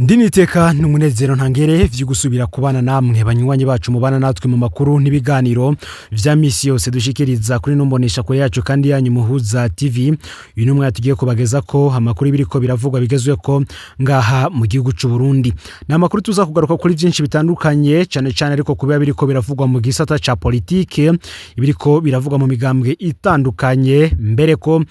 Ndi niteka n'umunezero ntangere vyo gusubira kubana namwe banywanyi bacu mubana natwe mu makuru n'ibiganiro vya misi yose dushikiriza kuri numbonesha kure yacu kandi yanyu Muhuza TV. Uyu numwe tugiye kubageza ko amakuru biriko biravugwa bigezweko ngaha mu gihugu c'u Burundi. Ni amakuru tuza kugaruka kuri vyinshi bitandukanye, cane cane ariko kuba biriko biravugwa mu gisata ca politike, ibiriko biravugwa mu migambwe itandukanye, mbere ko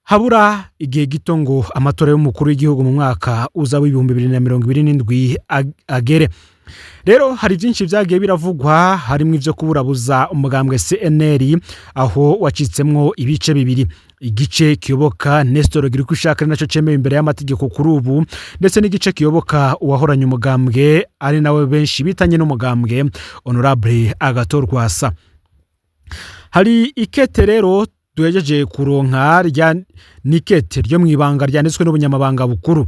habura igihe gito ngo amatora y'umukuru w'igihugu mu mwaka uza w'2027 agere. Rero hari byinshi vyagiye biravugwa, harimwo ivyo kuburabuza umugambwe CNL, aho wacitsemwo ibice bibiri: igice kiyoboka Nestor Girikushaka, ari naco cemewe imbere y'amategeko kuri ubu, ndetse n'igice kiyoboka uwahoranye umugambwe, ari nawe benshi bitanye n'umugambwe, Honorable Agathon Rwasa. Hari ikete rero duhejeje kuronka rya nikete ryo mwibanga ryanditswe n'ubunyamabanga bukuru.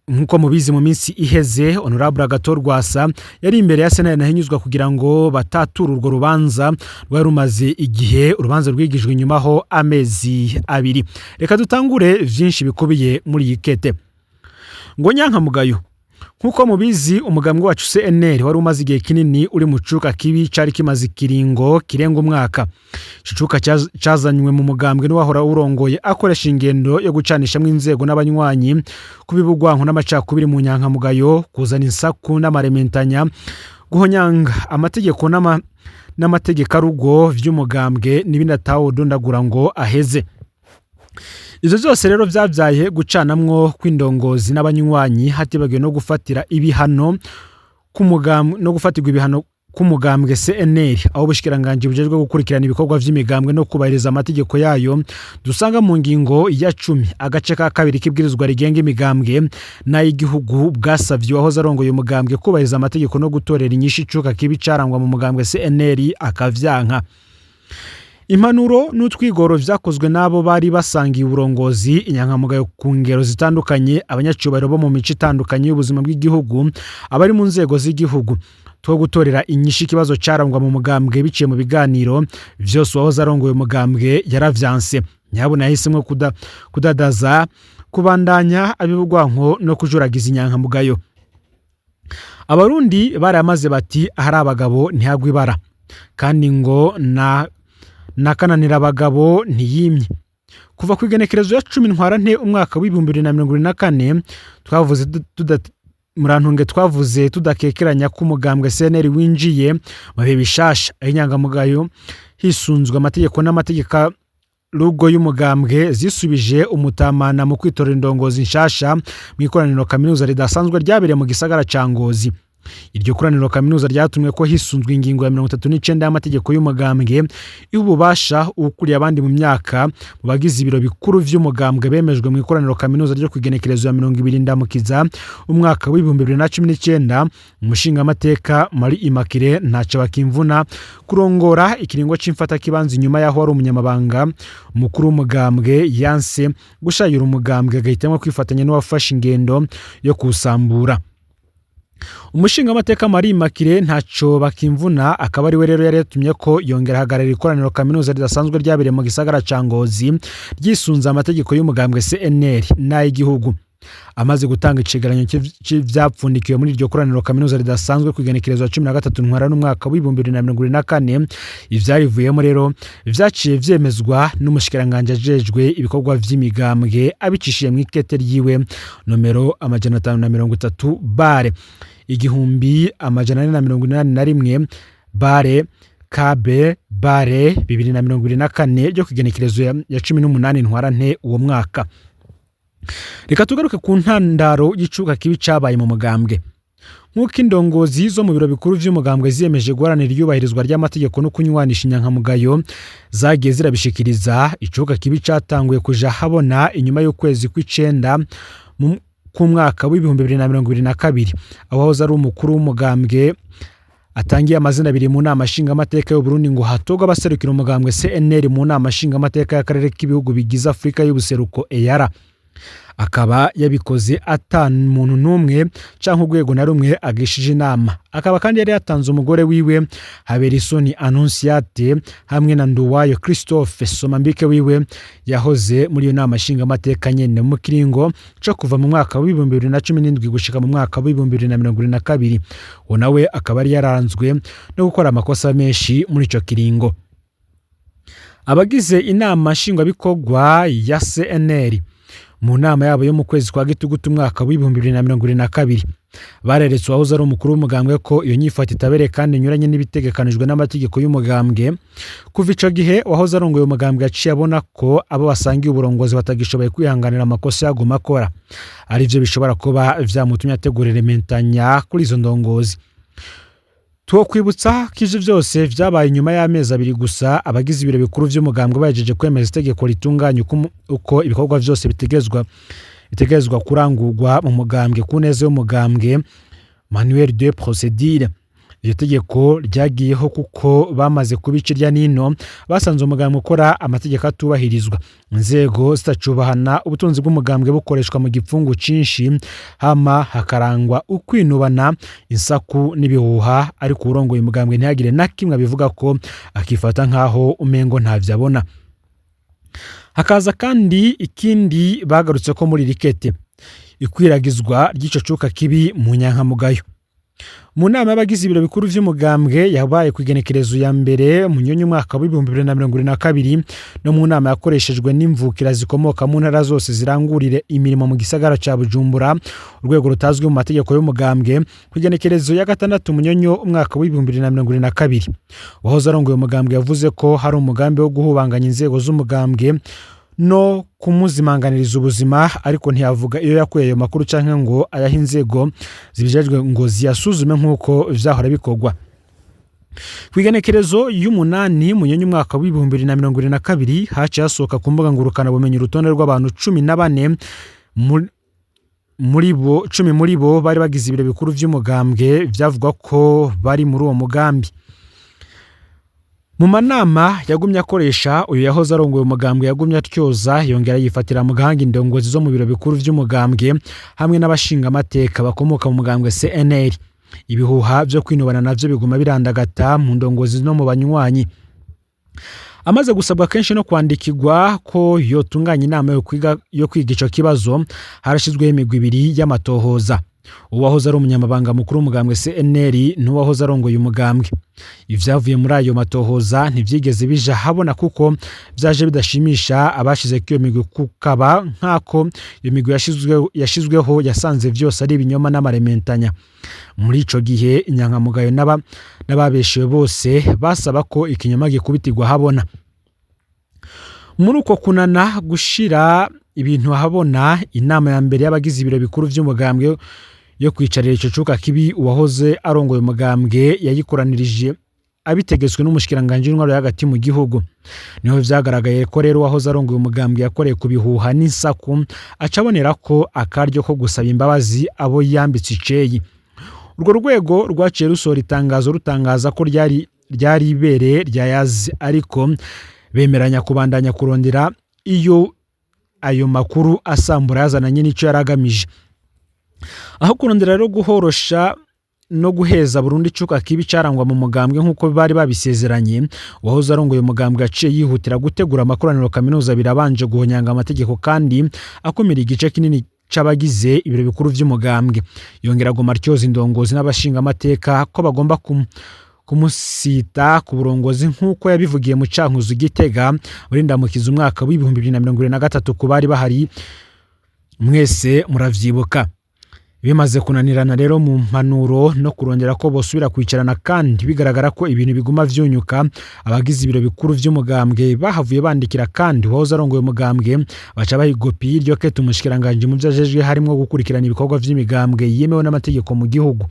Nkuko mubizi, mu minsi iheze Honorable Agathon Rwasa yari imbere ya sentare ntahinyuzwa kugira ngo batature urwo rubanza rwari rumaze igihe, urubanza rwigijwe inyuma ho amezi 2. Reka dutangure vyinshi bikubiye muri iyi kete. Ngo nyankamugayo, nkuko mubizi, umugambwe wacu CNL wari umaze igihe kinini uri mu cuka kibi cari kimaze ikiringo kirenga umwaka. Ico cuka cazanywe mu mugambwe n'uwahora urongoye, akoresha ingendo yo gucanishamwo inzego n'abanywanyi, kubibugwanko n'amacakubiri mu nyankamugayo, kuzana insaku n'amarementanya, guhonyanga amategeko n'amategeko arugo vy'umugambwe n'ibindi atawudondagura ngo aheze. Ivyo vyose rero vyavyaye gucanamwo kw'indongozi n'abanywanyi, hatibagiwe no gufatira ibihano no gufatirwa ibihano k'umugambwe CNL, aho ubushikiranganji bujejwe gukurikirana ibikorwa vy'imigambwe no kubahiriza amategeko yayo, dusanga mu ngingo ya 10 agace ka kabiri k'ibwirizwa rigenga imigambwe n'ay'igihugu, bwasavye uwahoze arongoye umugambwe kubahiriza amategeko no gutorera inyishu icuka kibi carangwa mu mugambwe CNL, akavyanka. Impanuro n'utwigoro vyakozwe n'abo bari basangiye uburongozi, inyankamugayo ku ngero zitandukanye, abanyacubahiro bo mu mico itandukanye y'ubuzima bw'igihugu, abari mu nzego z'igihugu, two gutorera inyishu ikibazo carangwa mu mugambwe biciye mu biganiro, vyose uwahoze arongoye umugambwe yaravyanse. Nyabuna yahisemwo kudadaza, kubandanya abibugwanko no kujuragiza inyankamugayo. Abarundi baramaze bati: "Ahari abagabo ntihagwa ibara", kandi ngo na nakananira abagabo ntiyimye. Kuva ku igenekerezo ya 10 Ntwarante umwaka w'2024, twavuze murantunge, twavuze tudakekeranya ko umugambwe CNL winjiye mu bihe bishasha, aho inyangamugayo hisunzwe amategeko n'amategeko rugo y'umugambwe zisubije umutamana mu kwitorera indongozi nshasha mu ikoraniro kaminuza ridasanzwe ryabereye mu gisagara ca Ngozi. Iryo koraniro kaminuza ryatumwe ko hisunzwe ingingo ya 39 y'amategeko y'umugambwe, iha ububasha ukuriye abandi mu myaka mu bagize ibiro bikuru vy'umugambwe bemejwe mu ikoraniro kaminuza ryo kwigenekerezo ya 20 Ndamukiza umwaka w'2019, umushingamateka Marie Immaculée Ntaco Bakimvuna, kurongora ikiringo c'imfatakibanza, inyuma y'aho wari umunyamabanga mukuru w'umugambwe yanse gushayura umugambwe, agahitamwo kwifatanya n'uwafashe ingendo yo kuwusambura. Umushingamateka Marie Immaculée Ntaco Bakimvuna akaba ari we rero yari yatumye ko yongera ahagararira ikoraniro kaminuza ridasanzwe ryabereye mu gisagara ca Ngozi, ryisunze amategeko y'umugambwe CNL n'ay'igihugu. Amaze gutanga icegeranyo c'ivyapfundikiwe muri iryo koraniro kaminuza ridasanzwe ku igenekerezo ya 13 Ntwarante umwaka w'2024, ivyarivuyemo rero vyaciye vyemezwa n'umushikiranganji ajejwe ibikorwa vy'imigambwe, abicishije mw'ikete ryiwe nomero 530 bare 1481 bare KB bare 2024 ryo kugenekerezo ya 18 Ntwarante uwo mwaka. Reka tugaruke ku ntandaro y'icuka kibi cabaye mu mugambwe. Nk'uko indongozi zo mu biro bikuru vy'umugambwe ziyemeje guharanira iyubahirizwa ry'amategeko no kunywanisha inyankamugayo zagiye zirabishikiriza, icuka kibi catanguye kuja habona inyuma y'ukwezi kw'icenda k'umwaka w'2022, aho wahoze ari umukuru w'umugambwe atangiye amazina abiri mu nama nshingamateka y'u Burundi ngo hatorwe abaserukira umugambwe CNL mu nama nshingamateka y'akarere k'ibihugu bigize Afurika y'ubuseruko, EALA. Akaba yabikoze ata muntu n'umwe canke urwego na rumwe agishije inama. Akaba kandi yari yatanze umugore wiwe Haberisoni Annonciate hamwe na Nduwayo Christophe Somambike wiwe yahoze muri iyo nama nshingamateka nyene mu kiringo co kuva mu mwaka w'2017 gushika mu mwaka w'2022. Uwo nawe akaba yari yaranzwe no gukora amakosa menshi muri ico kiringo. Abagize inama nshingwabikorwa ya CNL mu nama yabo yo mu kwezi kwa gitugutu umwaka w'2022 bareretse uwahoze ari umukuru w'umugambwe ko iyo nyifato itabereye kandi inyuranye n'ibitegekanijwe n'amategeko y'umugambwe. Kuva ico gihe, uwahoze arongoye umugambwe yaciye abona ko abo basangiye uburongozi batagishoboye kwihanganira amakosa yaguma akora, arivyo bishobora kuba vyamutumye ategura irementanya kuri izo ndongozi. Twokwibutsa ko ivyo vyose vyabaye inyuma y'amezi 2 gusa abagize ibiro bikuru vy'umugambwe bahejeje kwemeza itegeko ritunganya uko ibikorwa vyose bitegerezwa kurangurwa mu mugambwe ku neza y'umugambwe, manuel de procédure. Iryo tegeko ryagiyeho kuko bamaze kubica irya nino basanze umugambwe ukora amategeko atubahirizwa, inzego zitacubahana, ubutunzi bw'umugambwe bukoreshwa mu gipfungu cinshi, hama hakarangwa ukwinubana, insaku n'ibihuha, ariko uwurongoye umugambwe ntihagire na kimwe abivuga ko, akifata nk'aho umengo ntavyo abona. Hakaza kandi ikindi bagarutse ko muri rikete, ikwiragizwa ry'ico cuka kibi mu nyankamugayo. Mu nama y'abagize ibiro bikuru vy'umugambwe yabaye ku igenekerezo ya mbere Munyonyo umwaka w'2022, no mu nama yakoreshejwe n'imvukira zikomoka mu ntara zose zirangurire imirimo mu gisagara ca Bujumbura, urwego rutazwi mu mategeko y'umugambwe, ku igenekerezo ya 6 Munyonyo umwaka w'2022, uwahoze arongoye umugambwe yavuze ko hari umugambi wo guhubanganya inzego z'umugambwe no kumuzimanganiriza ubuzima, ariko ntiyavuga iyo yakuye ayo makuru canke ngo ayahe inzego zibijejwe ngo ziyasuzume nk'uko vyahora bikorwa. Ku igenekerezo y'umunani Munyonyo umwaka w'2022, haciye hasohoka ku mbuga ngurukanabumenyi urutonde rw'abantu 14, muri bo 10 muri bo bari bagize ibiro bikuru vy'umugambwe vyavugwa ko bari muri uwo mugambi. Mu manama yagumye akoresha, uyu yahoze arongoye umugambwe yagumye atyoza yongera yifatira mu gahanga indongozi zo mu biro bikuru vy'umugambwe hamwe n'abashingamateka bakomoka mu mugambwe CNL. Ibihuha vyo kwinubana navyo biguma birandagata mu ndongozi no mu banywanyi. Amaze gusabwa kenshi no kwandikirwa ko yotunganya inama yo kwiga ico kibazo, harashizweho imigwi ibiri y'amatohoza, uwahoze ari umunyamabanga mukuru w'umugambwe CNL n'uwahoze arongoye umugambwe. Ivyavuye muri ayo matohoza ntivyigeze bija habona kuko vyaje bidashimisha abashizeko iyo migwi, kukaba nk'ako iyo migwi yashizweho yasanze vyose ari ibinyoma n'amarementanya. Muri ico gihe inyankamugayo n'ababeshewe bose basaba ko ikinyoma gikubitirwa habona. Muri uko kunana gushira ibintu ahabona, inama ya mbere y'abagize ibiro bikuru vy'umugambwe yo kwicarira ico cuka kibi, uwahoze arongoye umugambwe yayikoranirije abitegetswe n'umushikiranganji w'intwaro hagati mu gihugu. Niho vyagaragaye ko rero uwahoze arongoye umugambwe yakoreye ku bihuha n'insaku, aca abonera ko akaryo ko gusaba imbabazi abo yambitse iceyi. Urwo rwego rwaciye rusohora itangazo rutangaza ko ryari ibere ryayaze, ariko bemeranya kubandanya kurondera iyo ayo makuru asambura yazananye n'ico yaragamije. Aho kurondera rero guhorosha no guheza burundu icuka kibi carangwa mu mugambwe nk'uko bari babisezeranye, uwahoze arongoye umugambwe yaciye yihutira gutegura amakoraniro kaminuza birabanje guhonyanga amategeko kandi akumira igice kinini c'abagize ibiro bikuru vy'umugambwe. Yongera aguma atyoza indongozi n'abashingamateka ko bagomba kumusita ku burongozi nk'uko yabivugiye mu Cankuzo Gitega muri Ndamukiza umwaka w'2023. Ku bari bahari mwese muravyibuka. Bimaze kunanirana rero mu mpanuro no kurondera ko bosubira kwicarana, kandi bigaragara ko ibintu biguma vyunyuka, abagize ibiro bikuru vy'umugambwe bahavuye bandikira kandi uwahoze arongoye umugambwe, baca baha ikopi y'iryo kete umushikiranganji mu vyo ajejwe harimwo gukurikirana ibikorwa vy'imigambwe yemewe n'amategeko mu gihugu.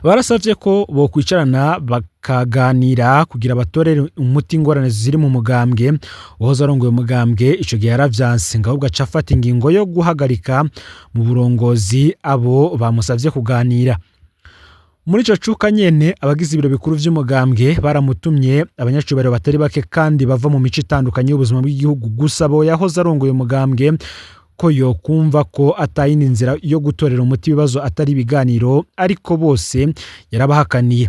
Barasavye ko bokwicarana bakaganira kugira batorere umuti ingorane ziri mu mugambwe. Uwahoze arongoye umugambwe ico gihe yaravyanse, ngo ahubwo aca afata ingingo yo guhagarika mu burongozi abo bamusavye kuganira. Muri ico cuka nyene, abagize ibiro bikuru vy'umugambwe baramutumye abanyacubahiro batari bake kandi bava mu mico itandukanye y'ubuzima bw'igihugu gusaba uwo yahoze arongoye umugambwe ko yokumva ko atayindi nzira yo gutorera umuti ibibazo atari ibiganiro, ariko bose yarabahakaniye.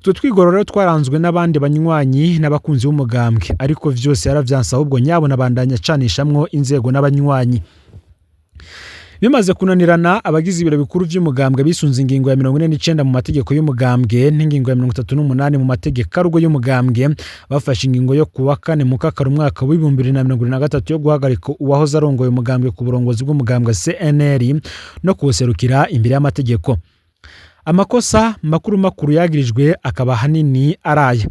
Utwo twigoro rero twaranzwe n'abandi banywanyi n'abakunzi b'umugambwe, ariko vyose yaravyanse, ahubwo nyabona abandanya acanishamwo inzego n'abanywanyi. Bimaze kunanirana, abagize ibiro bikuru vy'umugambwe bisunze ingingo ya 49 mu mategeko y'umugambwe n'ingingo ya 38 mu mategeko arugo y'umugambwe, bafashe ingingo yo kuwa 4 Mukakaro umwaka w'2023 yo guhagarika uwahoze arongoye umugambwe ku burongozi bw'umugambwe CNL no kuwuserukira imbere y'amategeko. Amakosa makuru makuru yagirijwe akaba ahanini araya: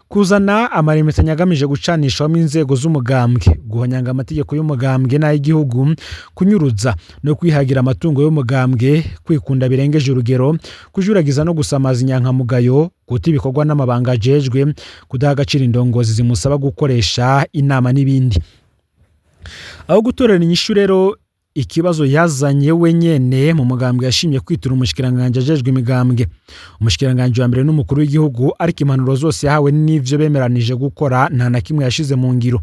kuzana amaremetanyo agamije gucanishwamo inzego z'umugambwe, guhonyanga amategeko y'umugambwe n'ay'igihugu, kunyuruza no kwihagira amatungo y'umugambwe, kwikunda birengeje urugero, kujuragiza no gusamaza inyankamugayo, guta ibikorwa n'amabanga ajejwe, kudaha agaciro indongozi zimusaba gukoresha inama n'ibindi. Aho gutorera inyishu rero ikibazo yazanye wenyene mu mugambwe, yashimye kwitura umushikiranganji ajejwe imigambwe, umushikiranganji wa mbere n'umukuru w'igihugu, ariko impanuro zose yahawe n'ivyo bemeranije gukora nta na kimwe yashize mu ngiro.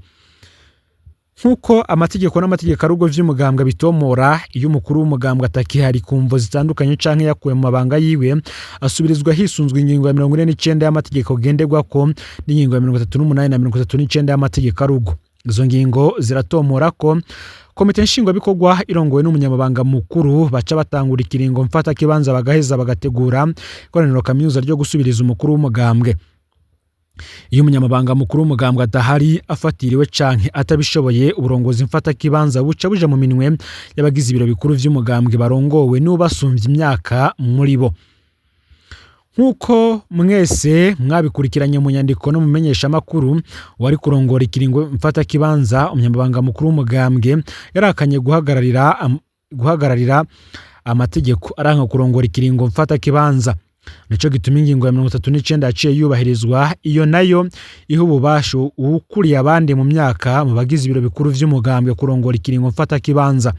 Nk'uko amategeko n'amategeko arugo vy'umugambwe bitomora, iyo umukuru w'umugambwe atakihari ku mvo zitandukanye canke yakuwe mu mabanga yiwe, asubirizwa hisunzwe ingingo ya 49 y'amategeko ngenderwako n'ingingo ya 38 na 39 y'amategeko arugo. Izo ngingo ziratomora ko komite nshingwabikorwa irongowe n'umunyamabanga mukuru baca batangura ikiringo mfata kibanza, bagaheza bagategura ikoraniro kaminuza ryo gusubiriza umukuru w'umugambwe. Iyo umunyamabanga mukuru w'umugambwe adahari, afatiriwe canke atabishoboye, uburongozi mfata kibanza buca buja mu minwe y'abagize ibiro bikuru vy'umugambwe barongowe n'ubasumvye imyaka muri bo. Nk'uko mwese mwabikurikiranye mu nyandiko no mu menyeshamakuru, uwari kurongora ikiringo mfatakibanza, umunyamabanga mukuru w'umugambwe, yarakanye guhagararira amategeko, aranka kurongora ikiringo mfatakibanza. Nico gituma ingingo ya 39 yaciye yubahirizwa, iyo nayo iha ububasha uwukuriye abandi mu myaka mu bagize ibiro bikuru vy'umugambwe kurongora ikiringo mfatakibanza.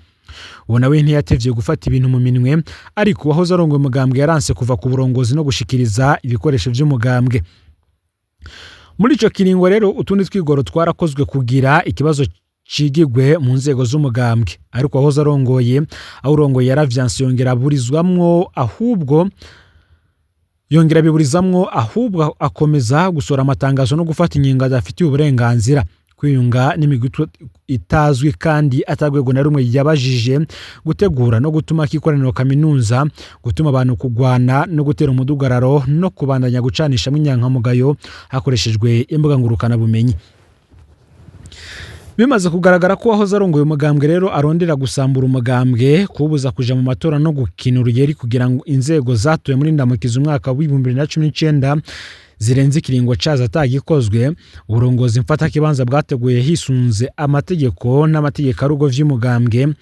Uwo nawe ntiyatevye gufata ibintu mu minwe, ariko uwahoze arongoye umugambwe yaranse kuva ku burongozi no gushikiriza ibikoresho vy'umugambwe. Muri ico kiringo rero, utundi twigoro twarakozwe kugira ikibazo cigigwe mu nzego z'umugambwe, ariko uwahoze arongoye awurongoye yaravyanse, yongera aburizwamwo, ahubwo yongera abiburizamwo, ahubwo akomeza gusohora amatangazo no gufata ingingo adafitiye uburenganzira, kwiyunga n'imigwi itazwi kandi atagwego na rumwe yabajije, gutegura no gutuma ikoraniro kaminuza, gutuma abantu kugwana no gutera umudugararo, no kubandanya gucanishamo inyankamugayo hakoreshejwe imbuga ngurukanabumenyi. Bimaze kugaragara ko uwahoze arongoye umugambwe rero arondera gusambura umugambwe, kuwubuza kuja mu matora no gukina urugeri kugira ngo inzego zatowe muri Ndamukiza umwaka w'2019 zirenze ikiringo cazo atagikozwe, uburongozi mfatakibanza bwateguye hisunze amategeko n'amategeko arugo vy'umugambwe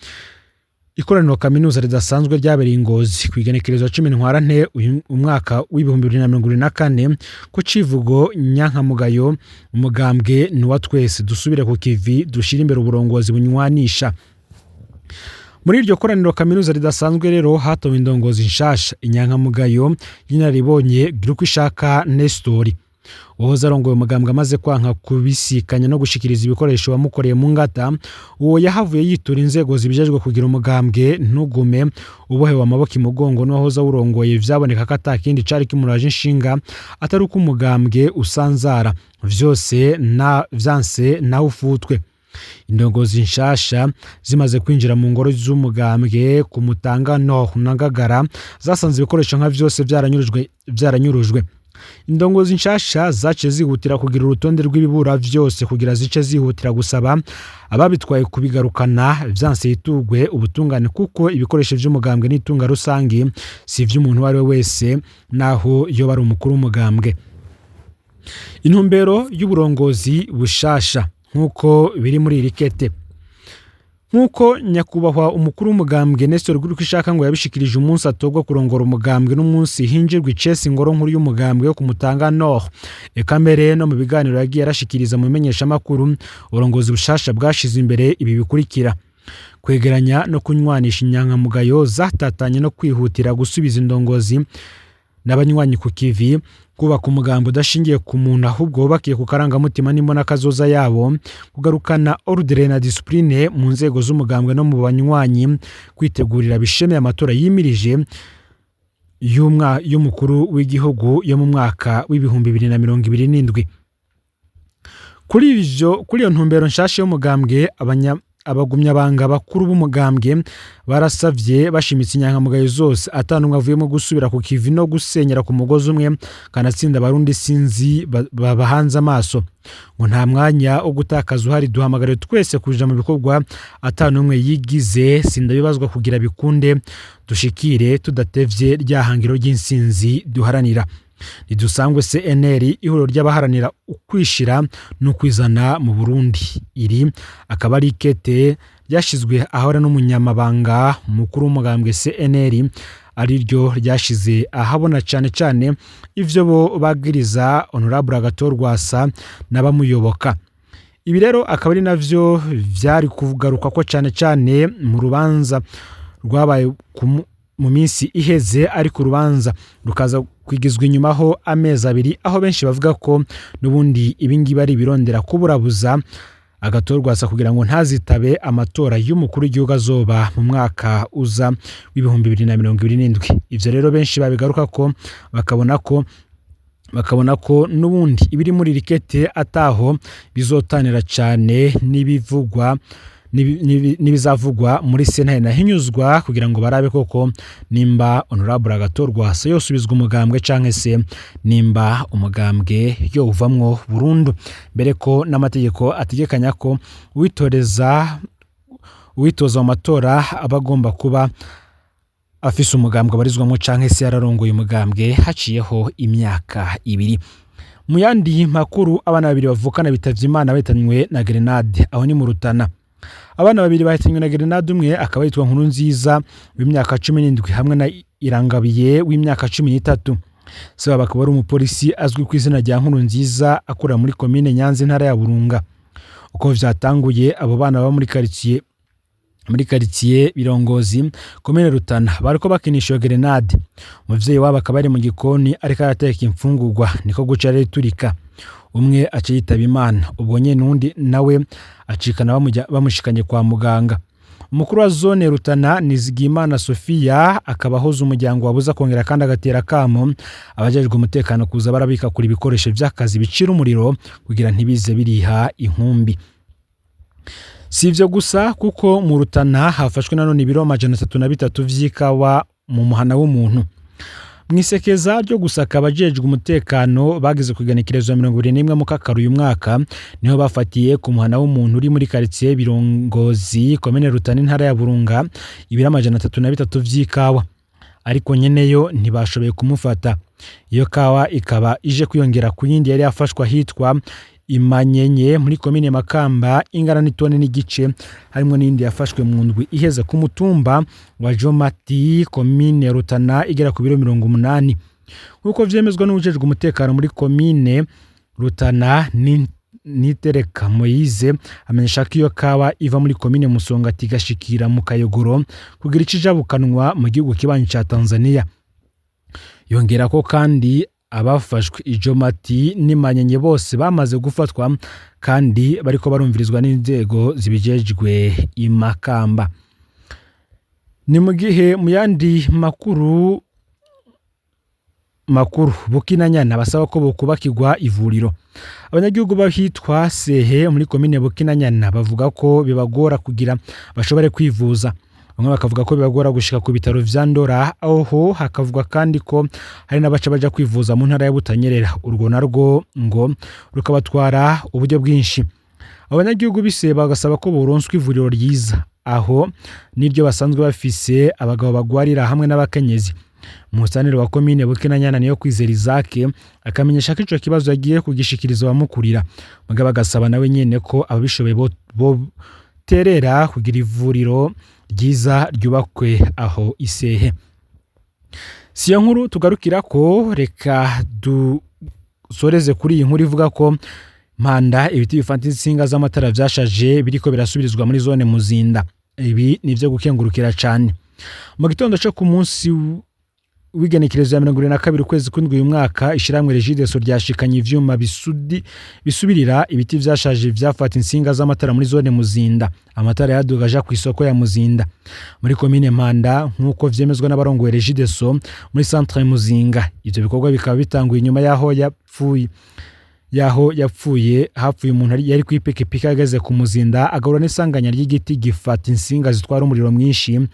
ikoraniro kaminuza ridasanzwe ryabereye i Ngozi ku igenekerezo 10 Ntwarante uyu umwaka w'2024 ku civugo nyankamugayo, umugambwe ni uwa twese, dusubire ku kivi, dushire imbere uburongozi bunywanisha. Muri iryo koraniro kaminuza ridasanzwe rero hatowe indongozi nshasha, inyankamugayo y'inararibonye Girukwishaka Nestori. Uwahoze arongoye umugambwe amaze kwanka kubisikanya no gushikiriza ibikoresho wamukoreye mu ngata, uwo yahavuye yitura inzego zibijejwe kugira umugambwe ntugume ubohewe amaboko imugongo n'uwahoze awurongoye. Vyaboneka ko atakindi cari kimuraje inshinga atari uko umugambwe usanzara, vyose na vyanse nawe ufutwe. Indongozi nshasha zimaze kwinjira mu ngoro z'umugambwe ku Mutanga Nord na Ngagara, zasanze ibikoresho nka vyose vyaranyurujwe. Indongozi nshasha zaciye zihutira kugira urutonde rw'ibibura vyose kugira zice zihutira gusaba ababitwaye kubigarukana, vyanse hitugwe ubutungane, kuko ibikoresho vy'umugambwe n'itunga rusangi, si ivy'umuntu uwo ari we wese naho yoba ari umukuru w'umugambwe. Intumbero y'uburongozi bushasha nk'uko biri muri iri kete: nk'uko nyakubahwa umukuru w'umugambwe Nestor Girukishaka ngo yabishikirije umunsi atorwa kurongora umugambwe n'umunsi hinjirwa icesi ingoro nkuru y'umugambwe yo ku Mutanga Nord, eka mbere no mu biganiro yagiye arashikiriza mu bimenyeshamakuru, uburongozi bushasha bwashize imbere ibi bikurikira: kwegeranya no kunywanisha inyankamugayo zatatanye no kwihutira gusubiza indongozi n'abanywanyi ku kivi, kubaka umugambi udashingiye ku muntu ahubwo wubakiye ku karangamutima n'imbonakazoza yabo, kugarukana ordre na discipline mu nzego z'umugambwe no mu banywanyi, kwitegurira bishemeye amatora yimirije y'umukuru w'igihugu yo mu mwaka w'2027. Kuri ivyo, kuri iyo ntumbero nshasha y'umugambwe, abagumyabanga bakuru b'umugambwe barasavye bashimitse inyankamugayo zose atanumwe avuyemo gusubira ku kivi no gusenyera ku mugozi umwe, kanatsinda Abarundi sinzi babahanze amaso. Ngo nta mwanya wo gutakaza uhari, duhamagare twese kuja mu bikorwa atanumwe yigize sindabibazwa kugira bikunde dushikire tudatevye rya hangiro ry'insinzi duharanira. Ridusangwe CNL, ihuriro ry'abaharanira ukwishira no kwizana mu Burundi. Iri akaba ari ikete ryashizwe ahora n'umunyamabanga mukuru w'umugambwe CNL, ariryo ryashize ahabona cane cane ivyo bo bagiriza Honorable Agathon Rwasa n'abamuyoboka. Ibi rero akaba ari navyo vyari kugaruka ko cane cane mu rubanza rwabaye mu minsi iheze, ariko urubanza rukaza kwigizwa inyuma ho amezi 2, aho benshi bavuga ko n'ubundi ibingibi ari ibirondera kuburabuza Agathon Rwasa kugira ngo ntazitabe amatora y'umukuru w'igihugu azoba mu mwaka uza w'2027. Ivyo rero benshi babigaruka ko bakabona ko n'ubundi ibiri muri rikete ataho bizotanira cane n'ibivugwa n'ibizavugwa muri sentare nahinyuzwa, kugira ngo barabe koko nimba Honorable Agathon Rwasa yosubizwa umugambwe canke se nimba umugambwe yowuvamwo burundu, mbere ko n'amategeko ategekanya ko uwitoza mu matora aba agomba kuba afise umugambwe abarizwamwo canke se yararongoye umugambwe haciyeho imyaka 2. Mu yandi makuru, abana babiri bavukana bitavye Imana bahitanywe na grenade, aho ni mu Rutana. Abana babiri bahitanywe na grenade, umwe akaba yitwa Nkurunziza w'imyaka 17 hamwe na Irangabiye w'imyaka 13. Se wabo akaba ari umupolisi azwi ku izina rya Nkurunziza, akorera muri komine Nyanza, intara ya Burunga. Uko vyatanguye, abo bana baba muri quartier Birongozi, komine Rutana, bariko bakinisha iyo grenade. Umuvyeyi wabo akaba ari mu gikoni ariko arateka imfungurwa, niko guca ariturika, umwe aca yitaba Imana ubwo nyene, uwundi nawe acikana bamushikanye kwa muganga. Umukuru wa zone Rutana, Nizigiyimana Sofia, akaba ahoza umuryango wabuza, kongera kandi agatera kamo abajejwe umutekano kuza barabika kuri ibikoresho vy'akazi bicira umuriro kugira ntibize biriha inkumbi. Si ivyo gusa, kuko mu Rutana hafashwe nanone ibiro 303 vy'ikawa mu muhana w'umuntu. Mwisekeza ryo gusaka abajejwe umutekano bageze kugenekerezo 21 mu Kakaro uyu mwaka, niho bafatiye ku muhana w'umuntu uri muri quartier Birongozi, komine Rutana, intara ya Burunga, ibiro 303 vy'ikawa, ariko nyeneyo ntibashoboye kumufata. Iyo kawa ikaba ije kwiyongera ku yindi yari yafashwe ahitwa Imanyenye muri komine Makamba, ingana n'itone n'igice, harimo n'indi yafashwe mu ndwi iheze ku mutumba wa Jomati, komine Rutana, igera ku biro 80, nk'uko vyemezwa n'uwujejwe umutekano muri komine Rutana, Nitereka Moyize. Amenyesha ko iyo kawa iva muri komine Musongati igashikira mu Kayogoro kugira ikijabukanwa mu gihugu kibanyi ca Tanzania. Yongera ko kandi abafashwe Ijomati n'Imanyenye bose bamaze gufatwa kandi bariko barumvirizwa n'inzego zibijejwe imakamba. Ni mu gihe mu yandi makuru, Bukinanyana basaba ko bokubakirwa ivuriro. Abanyagihugu bahitwa Sehe muri komine Bukinanyana bavuga ko bibagora kugira bashobore kwivuza. Bamwe bakavuga ko bibagora gushika ku bitaro vya Ndora, aho hakavugwa kandi ko hari n'abaca baja kwivuza mu ntara ya Butanyerera, urwo narwo ngo rukabatwara uburyo bwinshi. Abanyagihugu bise bagasaba ko boronswa ivuriro ryiza, aho niryo basanzwe bafise abagabo bagwarira hamwe n'abakenyezi. Umusanire wa komine Bukinanyana, niyo Kwizera Isaac, akamenyesha ko ico kibazo yagiye kugishikiriza abamukurira, mugabo agasaba nawe nyene ko ababishoboye bo terera kugira ivuriro ryiza ryubakwe aho Isehe. Si iyo nkuru tugarukira ko, reka dusoreze kuri iyi nkuru ivuga ko Mpanda ibiti bifata insinga z'amatara vyashaje biriko birasubirizwa muri zone Muzinda. Ibi ni ivyo gukengurukira cane. Mu gitondo co ku munsi w'igenekerezo ya 22 ukwezi kw'indwi uyu mwaka, ishyirahamwe Regideso ryashikanye ivyuma bisubirira ibiti vyashaje vyafata insinga z'amatara muri zone Muzinda. Amatara yaduga aja ku isoko ya Muzinda muri komine Mpanda, nk'uko vyemezwa n'abarongoye Regideso muri centre Muzinga. Ivyo bikorwa bikaba bitanguye inyuma yaho yapfuye hapfuye umuntu yari kw'ipikipiki ageze ku Muzinda, agahura n'isanganya ry'igiti gifata insinga zitwara umuriro mwinshi,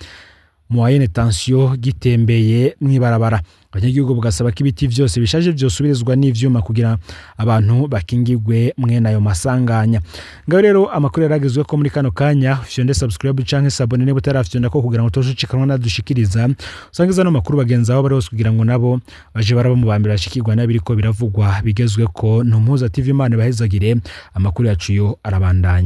moyenne tension, gitembeye mw'ibarabara. Abanyagihugu bugasaba ko ibiti vyose bishaje vyosubirizwa n'ivyuma kugira abantu bakingigwe mwene ayo masanganya. Ngaho rero amakuru yaragezwe ko muri kano kanya. Fyonde subscribe canke s'abonner niba utarafyonda ko, kugira ngo utojucikanwa nadushikiriza. Usangiza no makuru bagenzi aho bari hose, kugira ngo nabo baje baraba mu bambere bashikirwa n'abiriko biravugwa bigezwe ko. Ntumpuza TV, Imana ibahezagire. Amakuru yacu yo arabandanya.